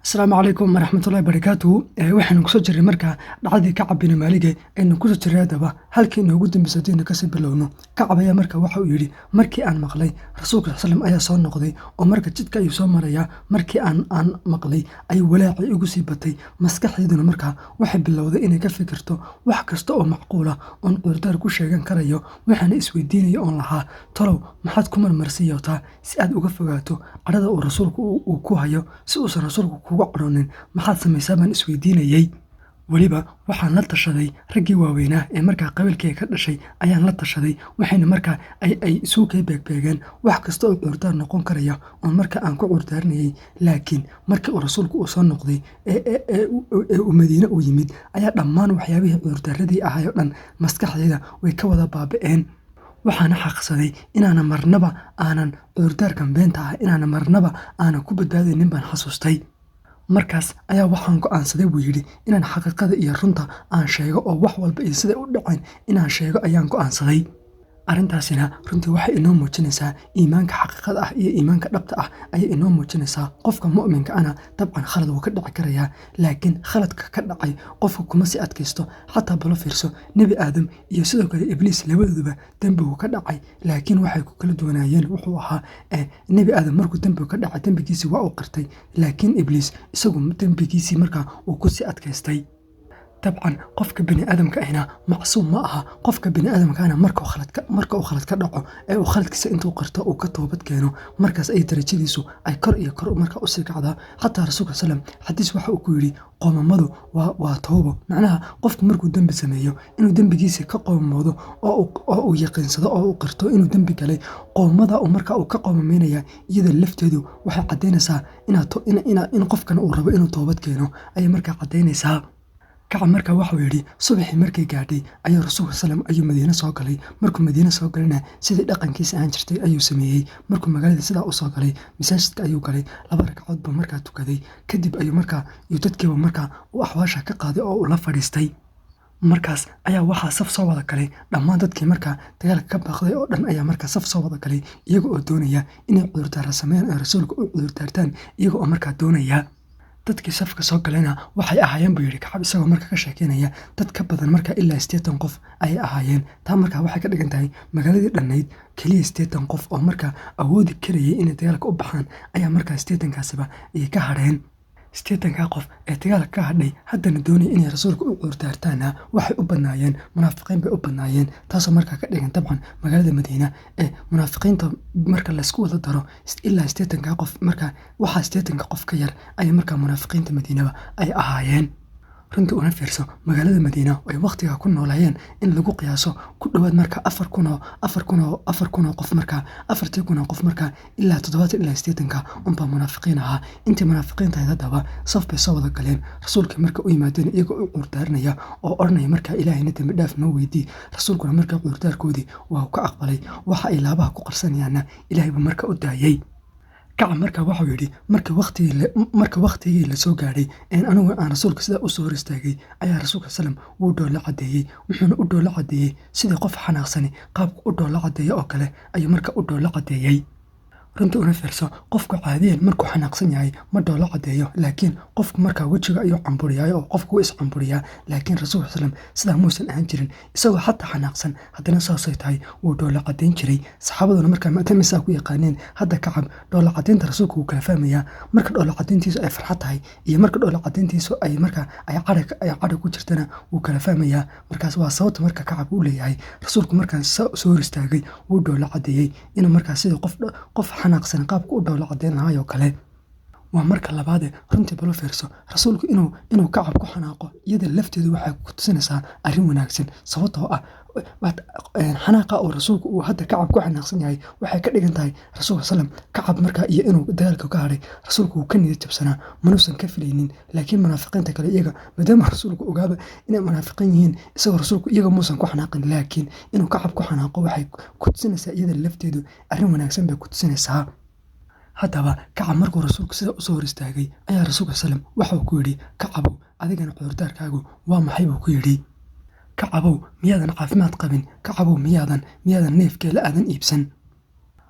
Asalaamu calaykum waraxmatullahi barakaatuhu. Waxaynu kusoo jirray markaa dhacdadii Kacab bin Maalige aynu kusoo jirray. Haddaba, halkii inoogu dambeysay haddaynu kasii bilowno, Kacab ayaa marka waxa uu yidhi: markii aan maqlay Rasuulka sal slam ayaa soo noqday oo marka jidka ayuu soo marayaa, markii aan maqlay ayuu walaacii igu sii batay. Maskaxdayduna markaa waxay bilowday inay ka fikirto wax kasta oo macquula oon cudurdaar ku sheegan karayo. Waxaana isweydiinaya oon lahaa: talow maxaad ku marmarsiiyotaa si aad uga fogaato cadhada uu Rasuulku uu ku hayo? Si uusan Rasuulku kuga cadhoonin maxaad samaysaa, baan isweydiinayey. Weliba waxaan la tashaday raggii waaweynaa ee markaa qabiilkayga ka dhashay ayaan la tashaday. Waxayna markaa ay isugu kay beegbeegeen wax kasta oo cudurdaar noqon karaya oon marka aan ku cudurdaaranayay. Laakiin markii uu Rasuulku uu soo noqday ee uu Madiine uu yimid, ayaa dhammaan waxyaabihii cudurdaaradii ahay oo dhan maskaxdayda way ka wada baaba'een. Waxaana xaqsaday inaana marnaba aanan cudurdaarkan beenta ah, inaana marnaba aanan ku badbaadaynin baan xasuustay. Markaas ayaa waxaan go'aansaday, buu yidhi, inaan xaqiiqada iyo runta aan sheego oo wax walba iyo siday u dhaceen inaan sheego ayaan go'aansaday. Arrintaasina runtii waxay inoo muujinaysaa iimaanka xaqiiqada ah iyo iimaanka dhabta ah ayay inoo muujinaysaa. Qofka mu'minka ana dabcan khalad wuu ka dhici karayaa, laakiin khaladka ka dhacay qofka kuma sii adkaysto. Xataa balo fiirso, Nebi Aadam iyo sidoo kale Ibliis labadooduba dembigu ka dhacay, laakiin waxay ku kala duwanaayeen wuxuu ahaa, Nebi Aadam markuu dembigu ka dhacay dembigiisii waa uu qirtay, laakiin Ibliis isagu dembigiisii markaa uu ku sii adkaystay. Dabcan qofka bini aadamka ahna macsuum ma aha. Qofka bini aadamkaana marka uu khalad ka dhaco ee uu khaladkiisa intuu qirto uu ka toobad keeno, markaas ay darajadiisu ay kor iyo kor marka usii kacdaa. Xataa Rasuulka sallam xadiis waxa uu ku yidhi: qoomamadu waa toobo. Macnaha, qofku markuu dembi sameeyo inuu dembigiisa ka qoomamoodo oo uu yaqiinsado oo uu qirto inuu dembi galay, qoomada uu marka uu ka qoomameynaya iyada lafteedu waxay caddaynaysaa in qofkan uu rabo inuu toobad keeno ayay markaa caddaynaysaa. Kacab marka waxuu yidhi: subaxii markay gaadhay ayuu Rasuulka sallam ayuu Madiine soo galay. Markuu Madiine soo galayna, sidii dhaqankiisa ahaan jirtay ayuu sameeyey. Markuu magaalada sidaa u soo galay, masaajidka ayuu galay, 2 ragcadood buu markaa tukaday. Kadib ayuu markaa iyo dadkiiba markaa uu axwaasha ka qaaday oo uu la fadhiistay. Markaas ayaa waxaa saf soo wada galay dhammaan dadkii markaa dagaalka ka baaqday oo dhan ayaa markaa saf soo wada galay, iyaga oo doonaya inay cudurdaara sameeyaan oo Rasuulka u cudurdaartaan, iyaga oo markaa doonaya. Dadkii safka soo galayna waxay ahaayeen, buu yidhi Kacab isagoo marka ka sheekeynaya, dad ka badan marka ilaa 80 qof ayay ahaayeen. Taa markaa waxay ka dhigan tahay magaaladii dhannayd keliya 80 qof oo markaa awoodi karayay inay dagaalka u baxaan ayaa markaa 80-kaasiba ayay ka hadheen. 80-kaa qof ee dagaalka ka hadhay haddana doonaya inay Rasuulka u cudurdaartaana waxay u badnaayeen munaafiqiin bay u badnaayeen. Taasoo markaa ka dhigan dabcan magaalada Madiina ee munaafiqiinta marka laysku wada daro ilaa 80-kaa qof, markaa waxaa 80-ka qof ka yar ayay markaa munaafiqiinta Madiinaba ay ahaayeen. Runtii una fiirso, magaalada Madiina ay waqtigaa ku noolaayeen in lagu qiyaaso ku dhowaad marka 4000 oo qof, markaa 4000 oo qof, markaa ilaa 70 ilaa 80-ka unbaa munaafiqiin ahaa. Intii munaafiqiinta ahayd haddaba saf bay soo wada galeen. Rasuulka marka u yimaadeen iyagoo u cudurdaaranaya oo odhanaya markaa: Ilaahayna dembi dhaaf noo weydii. Rasuulkuna markaa cudurdaarkoodii waa ka aqbalay. Waxa ay laabaha ku qarsanayaanna Ilaahay buu marka u daayey. Kacab marka waxuu yidhi: marka waqtigii la soo gaadhay een anigu aan Rasuulka sidaa u soo hor istaagay, ayaa Rasuulka sallam wuu dhoolla caddeeyey. Wuxuuna u dhoolla caddeeyey sidii qof xanaaqsani qaabka u dhoolla caddeeyo oo kale ayuu marka u dhoolla caddeeyey. Runtii una fiirso, qofku caadiyan markuu xanaaqsan yahay ma dhoolla caddeeyo, laakiin qofku markaa wejiga ayuu camburiyaa oo qofku wuu iscamburiyaa. Laakiin Rasuulka sallam sidaa muusan ahaan jirin. Isagoo xataa xanaaqsan haddana saasay tahay wuu dhoolla caddeyn jiray. Saxaabaduna markaa maadaama saa ku yaqaaneen, hadda Kacab dhoolla caddeynta Rasuulka wuu kala fahmayaa, marka dhoolla caddeyntiisu ay farxad tahay iyo marka dhoolla caddeyntiisu ay markaa ay cadho ku jirtana wuu kala fahmayaa. Markaas waa sababta marka Kacab uu leeyahay: Rasuulku markaan soo hor istaagay wuu dhoolla caddeeyey, inuu markaa sidii qof xanaaqsan qaabka u dhoolla caddeyn lahaayoo kale. Waa marka labaade, runtii balo fiirso, Rasuulku inuu Kacab ku xanaaqo iyada lafteedu waxay ku tusinaysaa arrin wanaagsan, sababtoo ah xanaaqa uu Rasuulku uu hadda Kacab ku xanaaqsan yahay waxay ka dhigan tahay Rasuulka sallam Kacab markaa iyo inuu dagaalka ka hadhay Rasuulku wuu ka niyad jabsanaa, manuusan ka filaynin. Laakiin munaafiqiinta kale iyaga, maadaama Rasuulku ogaaba inay munaafiqiin yihiin, isagoo Rasuulku iyaga muusan ku xanaaqin. Laakiin inuu Kacab ku xanaaqo waxay ku tusinaysaa iyada lafteedu arrin wanaagsan bay ku tusinaysaa. Haddaba Kacab markuu Rasuulku sida usoo hor istaagay ayaa Rasuulka sallam waxuu ku yidhi: Kacabow, adigana cudurdaarkaagu waa maxay? buu ku yidhi. Kacabow, miyaadan caafimaad qabin? Kacabow, miyaadan neefgeela aadan iibsan?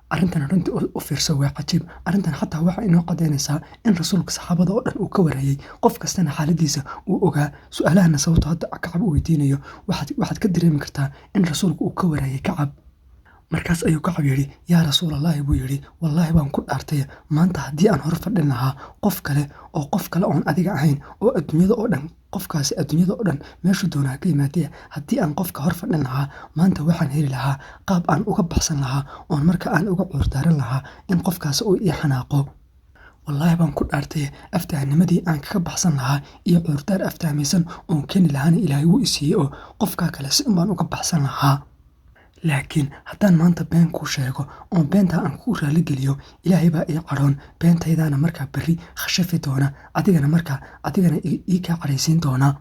Arrintan runtii u fiirso, waa cajiib. Arrintan xataa waxay inoo caddaynaysaa in rasuulka saxaabada oo dhan uu ka warayay, qof kastana xaaladiisa uu ogaa. Su-aalahana sababto hadda Kacab u weydiinayo waxaad ka dareemi kartaa in rasuulku uu ka warayay Kacab. Markaas ayuu Kacab yidhi, "Yaa Rasuulallaahi," buu yidhi, "wallaahi baan ku dhaartay, maanta haddii aan hor fadhin lahaa qof kale oo qof kale oon adiga ahayn oo adduunyada oo dhan, qofkaasi adduunyada oo dhan meeshuu doonaa ka yimaadee, haddii aan qofka hor fadhin lahaa maanta, waxaan heli lahaa qaab aan uga baxsan lahaa oon marka aan uga cuurdaaran lahaa in qofkaasi uu ii xanaaqo. Wallaahi baan ku dhaartay, aftahanimadii aan kaga baxsan lahaa iyo cuurdaar aftahmaysan oon keeni lahaana Ilaahay wuu i siiyey, oo qofkaa kale si un baan uga baxsan lahaa. Laakiin haddaan maanta been kuu sheego oon beentaa aan kuu raaligeliyo, Ilaahay baa ii cadhoon, beentaydaana markaa berri khashafi doona, adigana markaa adigana ii kaa cadhaysiin doona.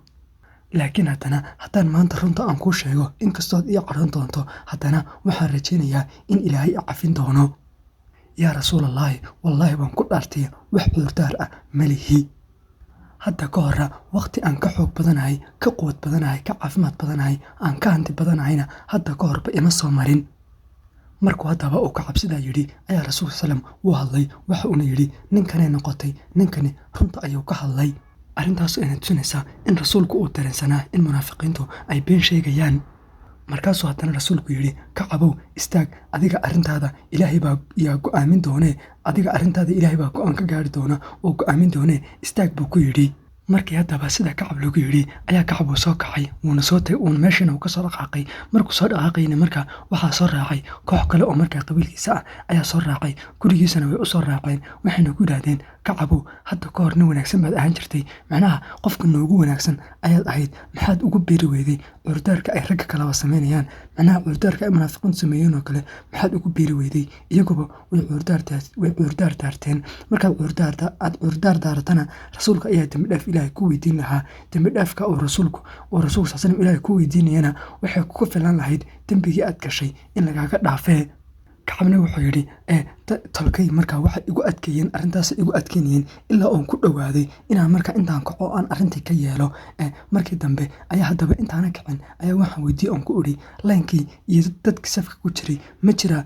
Laakiin haddana haddaan maanta runta aan kuu sheego, inkastood ii cadhoon doonto, haddana waxaan rajaynayaa in Ilaahay i cafin doono. Yaa Rasuulallaahi, wallaahi baan ku dhaartay, wax cudurdaar ah ma lihi. Hadda ka hora waqti aan ka xoog badanahay, ka quwad badanahay, ka caafimaad badanahay, aan ka hanti badanahayna hadda ka horba ima soo marin." Markuu haddaba uu Kacab sidaa yidhi ayaa rasuulka sallam wuu hadlay. Waxa uuna yidhi, "Ninkanay noqotay, ninkani runta ayuu ka hadlay." Arrintaas ayna tusinaysaa in rasuulku uu dareensanaa in munaafiqiintu ay been sheegayaan. Markaasuu haddana rasuulku yidhi, "Kacabow, istaag. Adiga arrintaada Ilaahay baa yaa go'aamin doonee, adiga arrintaada Ilaahay baa go'aan ka gaari doona oo go'aamin doonee, istaag," buu ku yidhi. Markii haddaba sida Kacab lagu yidhi ayaa Kacab uu soo kacay, wuuna soo tagay, uuna meeshiina uu ka soo dhaqaaqay. Markuu soo dhaqaaqayna marka waxaa soo raacay koox kale oo markaa qabiilkiisa ah ayaa soo raacay. Gurigiisana way u soo raaceen, waxayna ku yidhaahdeen, "Kacabow, hadda ka hor nin wanaagsan baad ahaan jirtay, macnaha qofka noogu wanaagsan ayaad ahayd. Maxaad ugu beeri weyday cudurdaarka ay ragga kalaba samaynayaan, macnaha cudurdaarka ay munaafiqiintu sameeyeen oo kale maxaad ugu beeri weyday? Iyaguba way cudurdaar daarteen. Markaad aad cudurdaar daaratana, rasuulka ayaa dembi dhaaf Ilaahay ku weydiin lahaa. Dembi dhaafka uu rasuulku sal slam Ilaahay ku weydiinayana waxay kugu filan lahayd dembigii aad gashay in lagaaga dhaafee." Kacabna wuxuu yidhi, "Tolkay markaa waxay igu adkeeyeen, arrintaas igu adkeynayeen ilaa oon ku dhowaaday inaan markaa intaan kaco aan arrintii ka yeelo. Markii dambe ayaa haddaba intaana kicin ayaa waxaan weydiiyey oon ku idhi, laynkii iyo dadkii safka ku jiray ma jira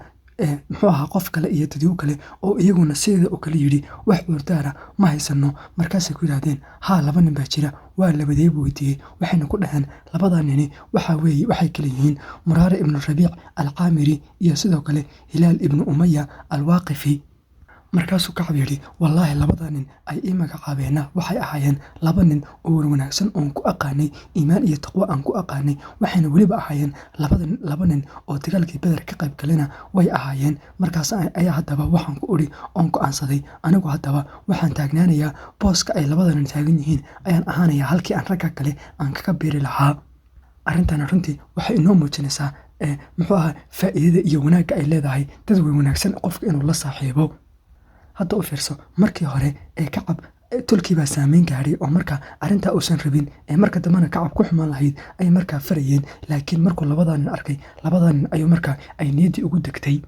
muxuu ahaa qof kale iyo dadyo kale oo iyaguna sideeda oo kale yidhi wax cudurdaara ma haysano?" Markaasay ku yidhahdeen, "Haa, laba nin baa jira." "Waa labadee?" buu weydiiyey. Waxayna ku dhaheen, "Labadaa nini waxa weeye, waxay kala yihiin Muraare ibnu Rabiic Alcaamiri iyo sidoo kale Hilaal ibnu Umaya Alwaaqifi." Markaasuu Kacab yidhi, "Wallaahi, labadaa nin ay ii magacaabeenna waxay ahaayeen laba nin oo wanaagsan oon ku aqaanay iimaan iyo taqwo aan ku aqaanay. Waxayna weliba ahaayeen laba nin oo dagaalkii Beder ka qayb galena way ahaayeen. Markaas ayaa haddaba waxaan ku idhi oon go'aansaday, anigu haddaba waxaan taagnaanayaa booska ay labada nin taagan yihiin ayaan ahaanayaa, halkii aan ragga kale aan kaga biiri lahaa." Arrintana runtii waxay inoo muujinaysaa muxuu ahaa faa'iidada iyo wanaagga ay leedahay dad way wanaagsan qofka inuu la saaxiibo. Hadda u fiirso, markii hore ee Kacab tolkii baa saameyn gaadhay oo marka arrintaa uusan rabin ee marka dambena Kacab ku xumaan lahayd ay markaa farayeen. Laakiin markuu labadaa nin arkay, labadaa nin ayuu markaa ay niyaddii ugu degtay.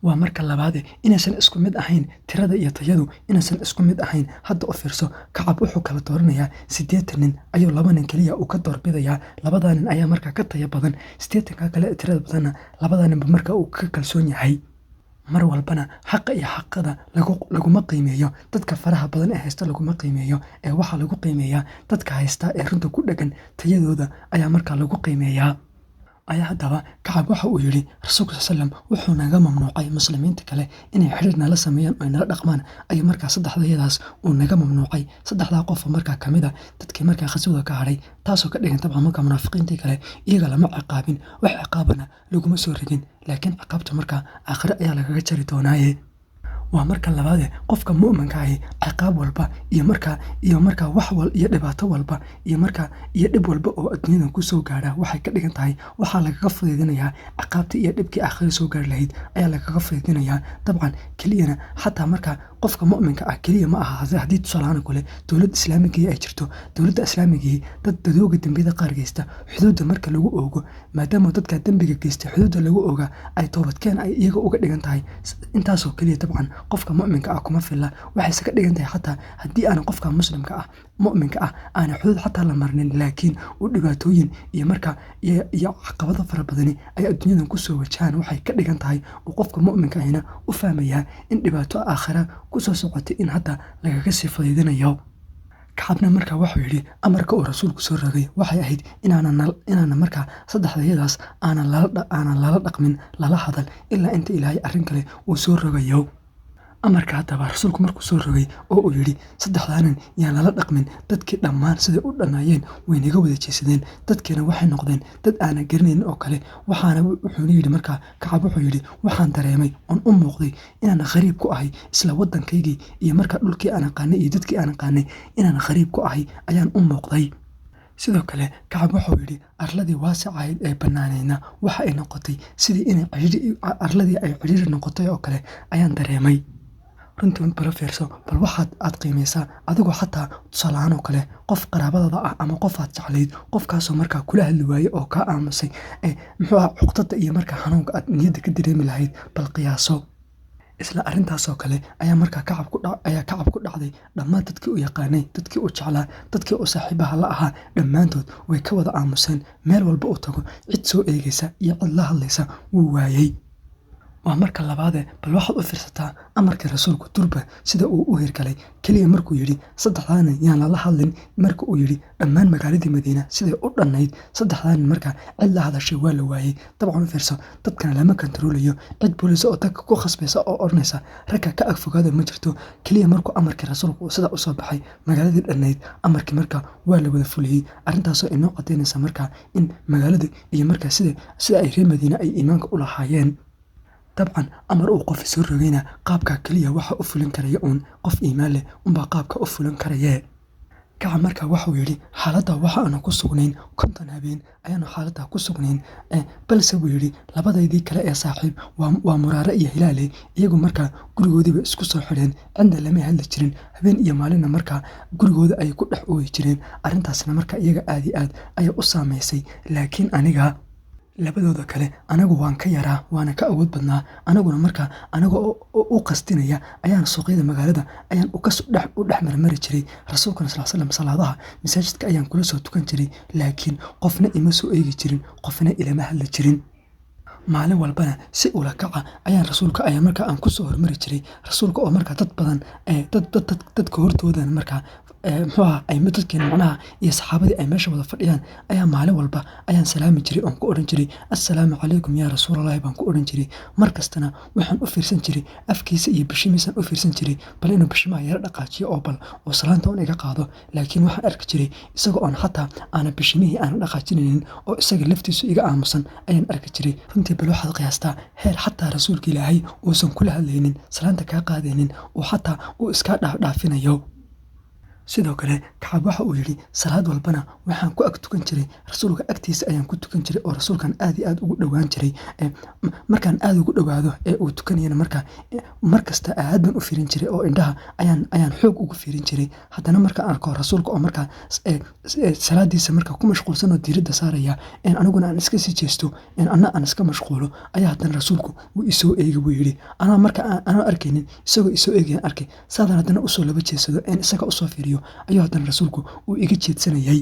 Waa marka labaade, inaysan isku mid ahayn tirada iyo tayadu, inaysan isku mid ahayn. Hadda u fiirso, Kacab wuxuu kala dooranayaa 80 nin ayuu laba nin keliya uu ka doorbidayaa. Labadaa nin ayaa markaa ka tayo badan 80-ka kale ee tirada badanna, labadaa ninba marka uu ka kalsoon yahay. Mar walbana xaqa iyo xaqada laguma qiimeeyo dadka faraha badan ee haysta, laguma qiimeeyo, ee waxaa lagu qiimeeyaa dadka haysta ee runta ku dhegan, tayadooda ayaa markaa lagu qiimeeyaa. Ayaa haddaba Kacab waxa uu yidhi, "Rasuulka sal slam wuxuu naga mamnuucay muslimiinta kale inay xiriir nala sameeyaan oo ay nala dhaqmaan ayuu markaa saddexdayadaas uu naga mamnuucay, saddexdaa qofoo markaa kamid a dadkii markaa khaswada ka hadhay." Taasoo ka dhigan dabcan markaa munaafiqiintii kale iyaga lama ciqaabin, wax ciqaabana laguma soo rigin, laakiin ciqaabta markaa aakhire ayaa lagaga jari doonaaye. Waa marka labaade, qofka mu'minka ahi ciqaab walba iyo markaa wax wal iyo dhibaato walba iyo markaa iyo dhib walba oo adduunyadan ku soo gaadha, waxay ka dhigan tahay waxaa lagaga fudaydinayaa ciqaabtii iyo dhibkii aakhira soo gaari lahayd ayaa lagaga fudaydinayaa. Dabcan keliyana xataa markaa qofka mu'minka ah keliya ma aha. Haddii tusaalahaan kale dowlad islaamigii ay jirto, dowladda islaamigii dad dadooga dembiyada qaar geysta xuduudda marka lagu oogo, maadaama dadka dembiga geysta xuduudda lagu ooga ay toobadkeen ay iyaga uga dhigan tahay, intaasoo keliya dabcan. Qofka mu'minka ah kuma filla. Waxayse ka dhigan tahay xataa haddii aanan qofka muslimka ah mu'minka ah aanan xuduud xataa la marnin, laakiin uu dhibaatooyin iyo markaa iyo caqabado fara badani ay adduunyadan kusoo wajahaan, waxay ka dhigan tahay uu qofka mu'minka ahina u fahmayaa in dhibaato aakhira kusoo socotay in hadda lagaga sii fudaydinayo. Kacabna markaa wuxuu yidhi amarka uu rasuulku soo rogay waxay ahayd inaanan markaa saddexdayadaas aanan lala dhaqmin, lala hadal, ilaa inta Ilaahay arrin kale uu soo rogayo. Amarka haddaba rasuulku markuu soo rogay oo uu yidhi saddexdaanan yaan lala dhaqmin, dadkii dhammaan siday u dhannaayeen way naga wada jeesadeen. Dadkiina waxay noqdeen dad aanan garanaynin oo kale. Waxaana wuxuuna yidhi markaa Kacab wuxuu yidhi waxaan dareemay oon u muuqday inaan khariib ku ahay isla waddankaygii iyo markaa dhulkii aan aqaanay iyo dadkii aan aqaanay inaan khariib ku ahay ayaan u muuqday. Sidoo kale Kacab wuxuu yidhi arladii waasic ahayd ee bannaanayna waxa ay noqotay sidii inay arladii ay cidhiidhi noqotay oo kale ayaan dareemay. Runtii bala fiirso, bal waxaad aad qiimaysaa adigoo xataa tusaalahaan oo kale qof qaraabadada ah ama qof aad jeclayd, qofkaasoo markaa kula hadli waayey oo kaa aamusay, muxuu ahaa cuqdada iyo markaa xanuunka aad niyadda ka dareemi lahayd bal qiyaaso. Isla arrintaasoo kale ayaa markaa Kacab ku dhacday. Dhammaan dadkii u yaqaanay, dadkii u jeclaa, dadkii u saaxiibaha la ahaa, dhammaantood way ka wada aamuseen. Meel walba uu tago cid soo eegaysa iyo cid la hadlaysa wuu waayey. Waa marka labaade, bal waxaad u fiirsataa amarkii rasuulku durba sida uu u hirgalay. Keliya markuu yidhi saddexdaanin yaan lala hadlin, marka uu yidhi dhammaan magaaladii Madiina siday u dhannayd saddexdaanin markaa cid la hadashay waa la waayey. Dabcan u fiirso, dadkana lama kantaroolayo, cid booliis oo dadka ku khasbaysa oo odhanaysa ragga ka ag fogaada ma jirto. Keliya markuu amarkii rasuulku uu sidaa usoo baxay magaaladii dhannayd amarkii markaa waa la wada fuliyey. Arrintaasoo inoo caddaynaysa markaa in magaalada iyo markaa sida ay reer Madiina ay iimaanka u lahaayeen. Dabcan amar uu qof soo rogayna qaabka kaliya waxa u fulin karaya uun qof iimaan leh unbaa qaabka u fulin karayee. Kacab markaa wuxuu yidhi xaaladda waxa aanu ku sugnayn 50 habeen ayaanu xaaladda ku sugnayn, balse buu yidhi labadaydii kale ee saaxiib waa Muraare iyo Hilaale, iyagu markaa gurigoodiiba isku soo xidheen, cidna lama hadli jirin, habeen iyo maalinna markaa gurigooda ay ku dhex ooyi jireen. Arrintaasna markaa iyaga aad iyo aad ayay u saamaysay. Laakiin aniga labadooda kale anagu waan ka yaraa, waana ka awood badnaa. Anaguna markaa anagoo u qastinaya ayaan suuqyada magaalada ayaan u dhex marmari jiray. Rasuulkuna sal slam salaadaha masaajidka ayaan kula soo tukan jiray, laakiin qofna ima soo eegi jirin, qofna ilama hadli jirin. Maalin walbana si ula kaca ayaan rasuulka ayaa markaa aan ku soo hormari jiray rasuulka oo markaa dad badan dadka hortoodana markaa muxuu ahaa ay dadkeena macnaha iyo saxaabadii ay meesha wada fadhiyaan ayaa maalin walba ayaan salaami jiray oon ku odhan jiray assalaamu calaykum yaa rasuulallahi baan ku odhan jiray. Mar kastana waxaan u fiirsan jiray afkiisa iyo bishimiisaan u fiirsan jiray, bal inuu bishimaha yara dhaqaajiyo oo bal oo salaanta un iga qaado. Laakiin waxaan arki jiray isagoo oon xataa aanan bishimihii aanan dhaqaajinaynin oo isaga laftiisu iga aamusan ayaan arki jiray. Runtii bal waxaad qiyaastaa heer xataa rasuulka Ilaahay uusan kula hadlaynin, salaanta kaa qaadaynin, oo xataa uu iskaa dhaafinayo. Sidoo kale Kacab waxa uu yidhi salaad walbana waxaan ku ag tukan jiray rasuulka agtiisa ayaan ku tukan jiray oo rasuulkan aad iyo aad ugu dhowaan jiray. Markaan aad ugu dhowaado ee uu tukanayana markaa mar kasta aad baan u fiirin jiray oo indhaha ayaan xoog ugu fiirin jiray. Haddana markaan arko rasuulka oo markaa salaadiisa markaa ku mashquulsan oo diiradda saaraya, aniguna aan iska sii jeesto, anna aan iska mashquulo, ayaa haddana rasuulku wuu isoo eegi buu yidhi. Anaa marka aanan arkaynin isagoo isoo eegayaan arkay, saadaan haddana usoo laba jeedsado een isaga usoo fiiriyo ayuu haddana rasuulku uu iga jeedsanayay.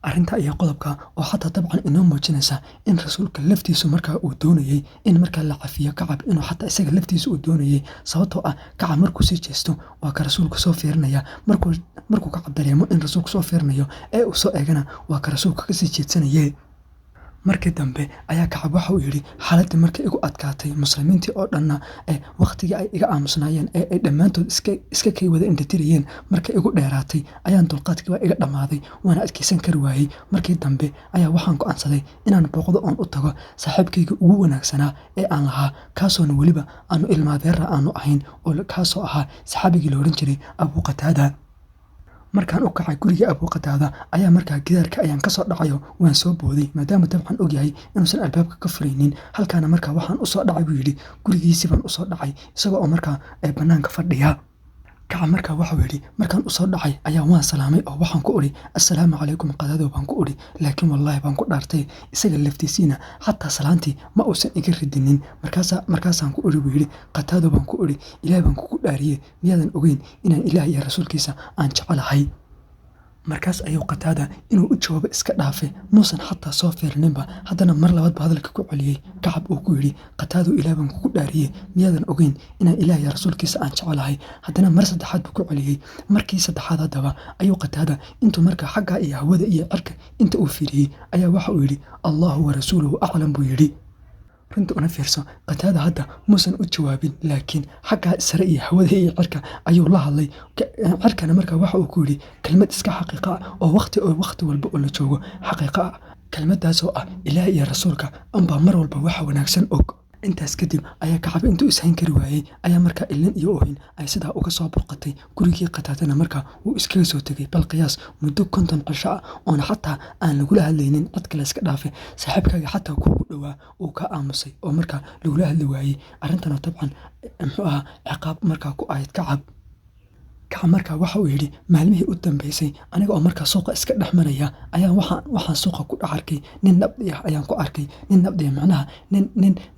Arrinta iyo qodobka oo xataa dabcan inoo muujinaysa in rasuulka laftiisu markaa uu doonayay in markaa la cafiyo Kacab, inuu xataa isaga laftiisu uu doonayay, sababtoo ah Kacab markuu sii jeesto waa ka rasuulku soo fiirinaya. Markuu Kacab dareemo in rasuulku soo fiirinayo ee uu soo eegana waa ka rasuulka kasii jeedsanayay. Markii dambe ayaa Kacab waxa uu yidhi xaaladii markay igu adkaatay, muslimiintii oo dhanna waqtigii ay iga aamusnaayeen ee ay dhammaantood iska kay wada indhatirayeen markay igu dheeraatay ayaan dulqaadkii waa iga dhammaaday, waana adkeysan kari waayey. Markii dambe ayaa waxaan go'aansaday inaan booqdo oon u tago saaxiibkayga ugu wanaagsanaa ee aan lahaa, kaasoona weliba aanu ilmaadeerra aanu ahayn, oo kaasoo ahaa saxaabigii la odhan jiray Abuu Qataada. Markaan u kacay guriga Abuu Qataada ayaa markaa gidaarka ayaan kasoo dhacayo waan soo booday, maadaama dabcan ogyahay inuusan albaabka ka furaynin. Halkaana markaa waxaan usoo dhacay buu yidhi gurigiisii baan usoo dhacay isagoo oo markaa bannaanka fadhiya. Kacab markaa waxau yidhi markaan u soo dhacay ayaa waan salaamay oo waxaan ku idhi assalaamu calaykum Qataadow baan ku idhi, laakiin wallaahi baan ku dhaartay isaga laftiisiina xataa salaantii ma uusan iga ridinin. Markaasaan ku idhi buu yidhi Qataadow baan ku idhi, Ilaah baan kugu dhaariyey, miyaadan ogeyn inaan Ilaah iyo rasuulkiisa aan jecelahay? Markaas ayuu Qataada inuu u jawaabo iska dhaafay, muusan xataa soo fiirininba. Haddana mar labaad buu hadalka ku celiyey Kacab uu ku yidhi Qataadow Ilaah baan kugu dhaariyey, miyaadan ogeyn inaan Ilaah iyo rasuulkiisa aan jecelahay? Haddana mar saddexaad buu ku celiyey. Markii saddexaad haddaba ayuu Qataada intuu markaa xagga iyo hawada iyo cirka inta uu fiiriyey ayaa waxa uu yidhi Allahu wa rasuuluhu aclam buu yidhi. Runta una fiirso, Qataada hadda muusan u jawaabin, laakiin xagga sare iyo hawada iyo cirka ayuu la hadlay. Cirkana markaa waxa uu ku yidhi kelmad iska xaqiiqa ah oo waqti walba oo la joogo xaqiiqa ah, kelmaddaasoo ah Ilaah iyo rasuulka unbaa mar walba waxa wanaagsan og. Intaas kadib ayaa Kacab intuu ishayn kari waayey ayaa markaa ilin iyo oohin ay sidaa uga soo burqatay. Gurigii Qataadana markaa wuu iskaga soo tegay. Bal qiyaas muddo 50 cisho ah oona xataa aan lagula hadlaynin, cid kale iska dhaafay, saaxiibkaaga xataa kuugu dhowaa uu ka aamusay oo markaa lagula hadli waayey. Arrintana dabcan muxuu ahaa ciqaab markaa ku ahayd Kacab. Kacab markaa waxa uu yidhi maalmihii u dambeysay aniga oo markaa suuqa iska dhex maraya ayaan waxaan suuqa ku dhex arkay nin nabdi ah ayaan ku arkay nin nabdi ah, macnaha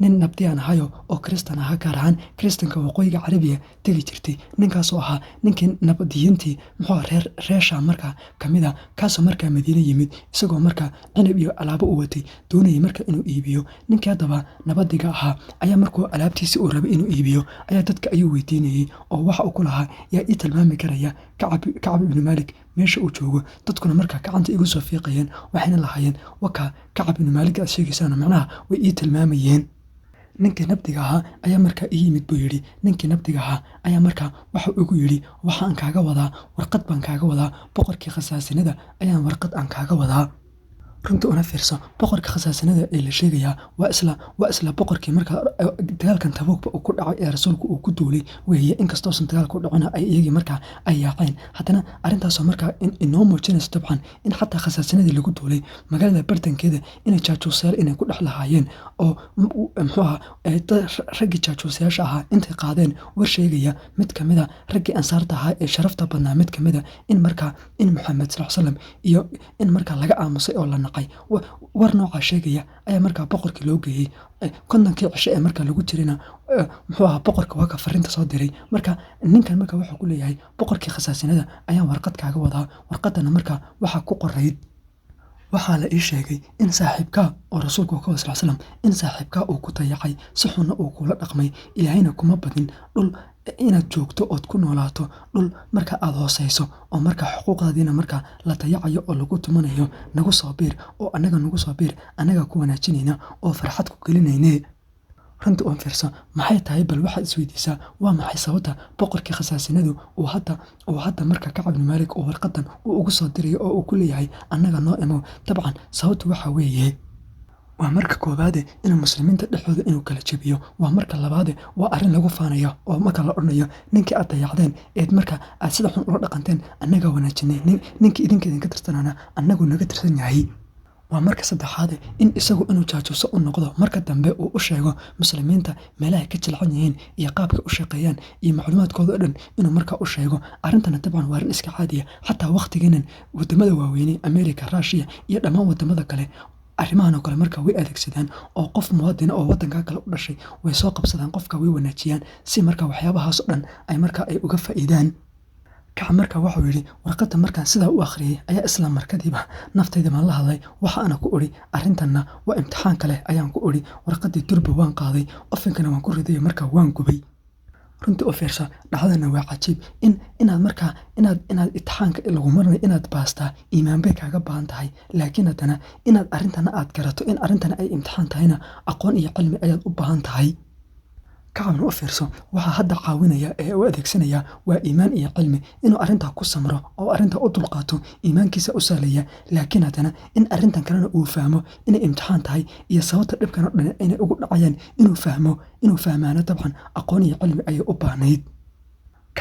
nin nabdiyaan ahayo oo kristan ahaa, gaar ahaan kristanka waqooyiga Carabiga tegi jirtay. Ninkaasoo ahaa ninkii nabadiyiintii muxuu ahaa reesha markaa kamid ah, kaasoo markaa Madiine yimid isagoo markaa cinab iyo alaabo u watay, doonayay markaa inuu iibiyo. Ninkii haddaba nabadiga ahaa ayaa markuu alaabtiisi uu rabay inuu iibiyo ayaa dadka ayuu weydiinayay oo waxa uu ku lahaa yaa ii tilmaami karaya Kacab ibnu Maalik meesha uu joogo? Dadkuna markaa gacanta igu soo fiiqayeen, waxayna lahaayeen wakaa Kacab ibnu Maalik aad sheegaysaan, macnaha way ii tilmaamayeen. Ninkii nabdiga ahaa ayaa markaa ii yimid buu yidhi. Ninkii nabdiga ahaa ayaa markaa waxa igu yidhi waxaan kaaga wadaa warqad baan kaaga wadaa, boqorkii khasaasinada ayaan warqad aan kaaga wadaa. Runta una fiirso, boqorka khasaasinada ee la sheegayaa waa isla boqorkii markaa dagaalkan Tabuukba uu ku dhacay ee rasuulku uu ku duulay weeye. Inkastoo uusan dagaalku dhacina ay iyagii markaa ay yaaceen, haddana arrintaasoo markaa inoo muujinayso dabcan in xataa khasaasinadii lagu duulay magaalada bartankeeda inay jaajuusayaal inay ku dhex lahaayeen oo muxuu ahaa raggii jaajuusayaasha ahaa intay qaadeen war sheegaya mid kamid a raggii ansaarta ahaa ee sharafta badnaa mid kamid a in markaa in Maxamed sal slam iyo in markaa laga aamusay oo la naqay, war noocaa sheegaya ayaa markaa boqorkii loo geeyey. 50kii cisho ee markaa lagu jirayna muxuu ahaa boqorka waa ka fariinta soo diray. Marka ninkan marka wuxuu ku leeyahay boqorkii khasaasinada ayaan warqad kaaga wadaa. Warqadana markaa waxaa ku qorayd waxaa la ii sheegay in saaxiibkaa oo rasuulku ka sal slam in saaxiibkaa uu ku dayacay, si xunna uu kula dhaqmay, Ilaahayna kuma badin dhul inaad joogto ood ku noolaato dhul marka aad hooseyso oo marka xuquuqdaadiina markaa la dayacayo oo lagu tumanayo. Nagu soo biir oo annaga nagu soo biir, annaga ku wanaajinayna oo farxad ku gelinayne. Runta uun fiirso, maxay tahay? Bal waxaad isweydiisaa waa maxay sababta boqorkii khasaasinadu uu hadda marka Kacab ibnu Maalik uu warqadan uu ugu soo dirayo oo uu ku leeyahay annaga noo imow? Dabcan sababtu waxa weeye waa marka koowaade inuu muslimiinta dhexdooda inuu kala jebiyo, waa marka labaade waa arrin lagu faanayo oo marka la odhanayo ninkii aad dayacdeen eed marka aad sida xun ula dhaqanteen annagaa wanaajinay, ninkii idinka idinka tirsanaana annagu naga tirsan yahay. Waa marka saddexaade in isagu inuu jaajuuso u noqdo, marka dambe uu u sheego muslimiinta meelahay ka jilcan yihiin iyo qaabka u shaqeeyaan iyo macluumaadkooda o dhan inuu markaa u sheego. Arrintana dabcan waa arrin iska caadiya, xataa waqtigeenan wadamada waaweyne, America, Russia iyo dhammaan wadamada kale, arrimahan oo kale marka way adeegsadaan oo qof muwaadina oo wadanka kale u dhashay way soo qabsadaan, qofka way wanaajiyaan si marka waxyaabahaas oo dhan ay marka ay uga faa'iidaan. Kacab marka wuxuu yidhi warqadda markaan sidaa u akhriyey ayaa isla markadiiba naftayda baan la hadlay, waxa ana ku idhi arrintanna waa imtixaan kale ayaan ku idhi. Warqaddii durba waan qaaday, ofinkana waan ku riday, markaa waan gubay. Runtii u fiirso, dhacdana waa cajiib in inaad markaa inaad imtixaanka lagu marnayo inaad baastaa iimaan bay kaaga baahan tahay, laakiin haddana inaad arrintana aad garato in arrintana ay imtixaan tahayna aqoon iyo cilmi ayaad u baahan tahay. Kacabna u fiirso, waxaa hadda caawinaya ee u adeegsanaya waa iimaan iyo cilmi inuu arrintaa ku samro oo arrintaa u dulqaato, iimaankiisa u sahlaya, laakiin haddana in arrintan kalena uu fahmo inay imtixaan tahay iyo sababta dhibkan oo dhan inay ugu dhacayaan inuu fahmo, inuu fahmaano dabcan aqoon iyo cilmi ayay u baahnayd.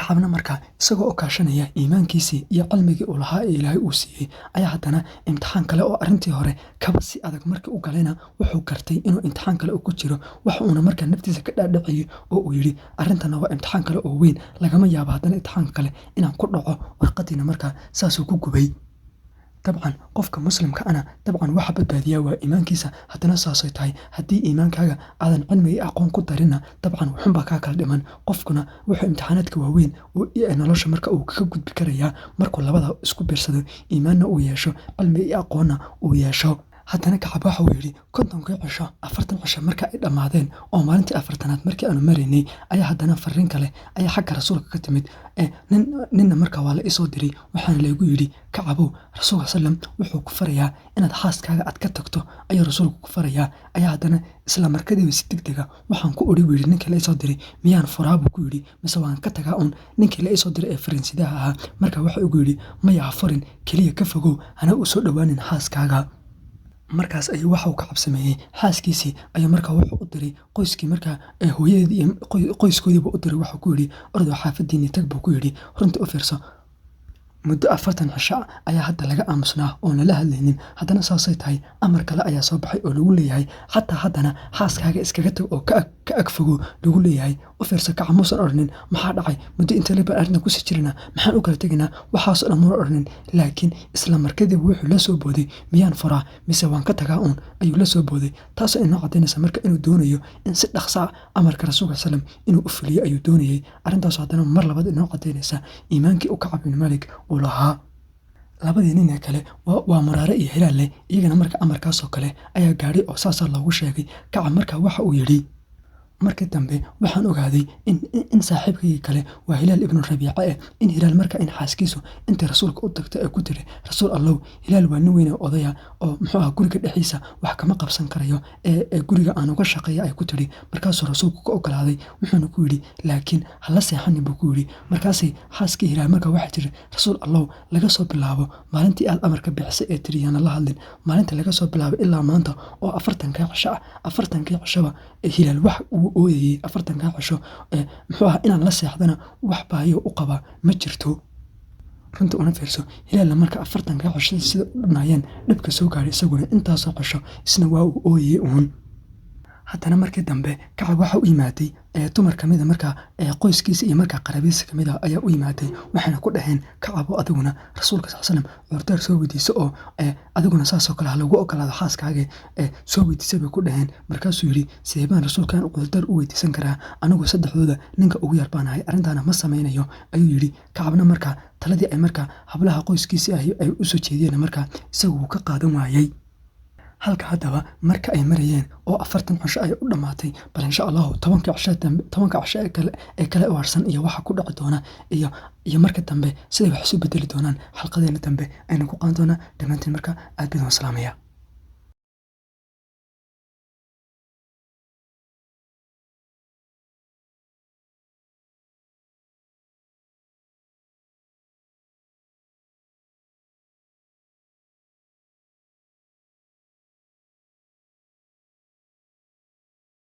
Kacabna markaa isagoo oo kaashanaya iimaankiisii iyo cilmigii uu lahaa ee Ilaahay uu siiyey, ayaa haddana imtixaan kale oo arrintii hore kaba si adag markii u galayna wuxuu gartay inuu imtixaan kale ku jiro. Waxa uuna markaa naftiisa ka dhaadhiciyey oo uu yidhi, arrintana waa imtixaan kale oo weyn, lagama yaabo haddana imtixaan kale inaan ku dhaco. Warqadiina markaa saasuu ku gubay. Dabcan qofka muslimka ana dabcan waxa badbaadiyaa waa iimaankiisa. Haddana saasay tahay, haddii iimaankaaga aadan cilmi iyo aqoon ku darina, dabcan wuxunbaa kaa kala dhiman. Qofkuna wuxuu imtixaanaadka waaweyn nolosha marka uu kaga gudbi karayaa markuu labada isku biirsado, iimaanna uu yeesho, cilmi iyo aqoonna uu yeesho. Haddana Kacab waxa uu yidhi, 50kii cisho, 40 cisho marka ay dhammaadeen oo maalintii 40aad markii aanu maraynay, ayaa haddana fariin kale ayaa xagga rasuulka ka timid. Ninna markaa waa la isoo diray, waxaana laygu yidhi, Kacabow, rasuulka sallam wuxuu ku farayaa inaad xaaskaaga aad ka tagto ayuu rasuulku ku farayaa. Ayaa haddana isla markadiiba si degdega waxaan ku odhi, buu yidhi, ninkii la isoo diray, miyaan furaa, buu ku yidhi, mise waan ka tagaa uun? Ninkii la isoo diray ee fariinsidaha ahaa marka waxa ugu yidhi, maya, ha furin, keliya ka fogow, hana u soo dhowaanin xaaskaaga. Markaas ayuu waxa uu Kacab sameeyey, xaaskiisii ayuu markaa wuxuu u diray qoyskii markaa hooyadeedii iyo qoyskoodiiba u diray. Wuxuu ku yidhi, ordoo xaafadiinii tag, buu ku yidhi. Runta u fiirso, muddo 40 cisho ayaa hadda laga aamusnaa oon lala hadlaynin. Haddana saasay tahay, amar kale ayaa soo baxay oo lagu leeyahay xataa haddana xaaskaaga iskaga tag oo ka ag fogow lagu leeyahay. U fiirso, Kacab muusan odhanin, maxaa dhacay, muddo intee leeg baan arrintan kusii jirinaa, maxaan u kala tegaynaa, waxaasoo dhan muuna odhanin. Laakiin isla markadiiba wuxuu la soo booday, miyaan furaa mise waan ka tagaa uun, ayuu la soo booday. Taasoo inoo caddaynaysa marka inuu doonayo in si dhaqsa ah amarka rasuulka sallam inuu u fuliyo ayuu doonayay. Arrintaasoo haddana mar labaad inoo caddaynaysa iimaankii u Kacab ibn Malik uu lahaa. Labadii nin ee kale waa Muraare iyo Hilaalle, iyagana marka amarkaasoo kale ayaa gaadhay oo saasaa loogu sheegay. Kacab marka waxa uu yidhi, markii dambe waxaan ogaaday in saaxiibkaygii kale waa Hilaal ibnu Rabiica in Hilaal marka in xaaskiisu intay rasuulka u tagtay ay ku tiri, rasuul Allow, Hilaal waa nin weyn oo odaya oo muxuu ah, guriga dhexdiisa wax kama qabsan karayo ee guriga aan uga shaqeeya, ay ku tiri. Markaasuu rasuulku ka ogolaaday, wuxuuna ku yidhi, laakiin hala seexanin, buu ku yidhi. Markaasay xaaskii Hilaal marka waxay tiri, rasuul Allow, laga soo bilaabo maalintii aad amarka bixisay ee tiri yaana la hadlin, maalinta laga soo bilaabo ilaa maanta oo 40kaa cisho ah, 40kii cishoba Hilaal wax uu ooyayey 40kaa cisho, muxuu ahaa, inaan la seexdana wax baahiyo u qabaa ma jirto. Runta una fiirso, Hilaalna marka 40kaa cisho sida u dhibnaayeen dhibka soo gaaray, isaguna intaasoo cisho isna waa uu ooyayey uun. Haddana markii dambe Kacab waxa u yimaaday dumar kamida markaa qoyskiisa iyo markaa qaraabadiisa kamid ah ayaa u yimaaday, waxayna ku dhaheen, Kacabo, adiguna rasuulka sal slam cudurdaar soo weydiiso oo adiguna saasoo kale ha lagu ogolaado xaaskaaga soo weydiisa, bay ku dhaheen. Markaasuu yidhi, sidee baan rasuulkan cudurdaar u weydiisan karaa? Anigu saddexdooda ninka ugu yar baan ahay, arrintaana ma sameynayo, ayuu yidhi. Kacabna markaa taladii ay markaa hablaha qoyskiisii ahi ay u soo jeediyeen markaa isagu wuu ka qaadan waayey. Halka haddaba marka ay marayeen oo 40 cisho ay u dhammaatay, bal insha Allahu 10ka cisho dambe, 10ka cisho ee kale u harsan iyo waxa ku dhici doona iyo marka dambe siday wax isu bedeli doonaan, xalqadeena dambe aynu ku qaadan doonaa. Dhammaantiin marka aad baan salaamaya.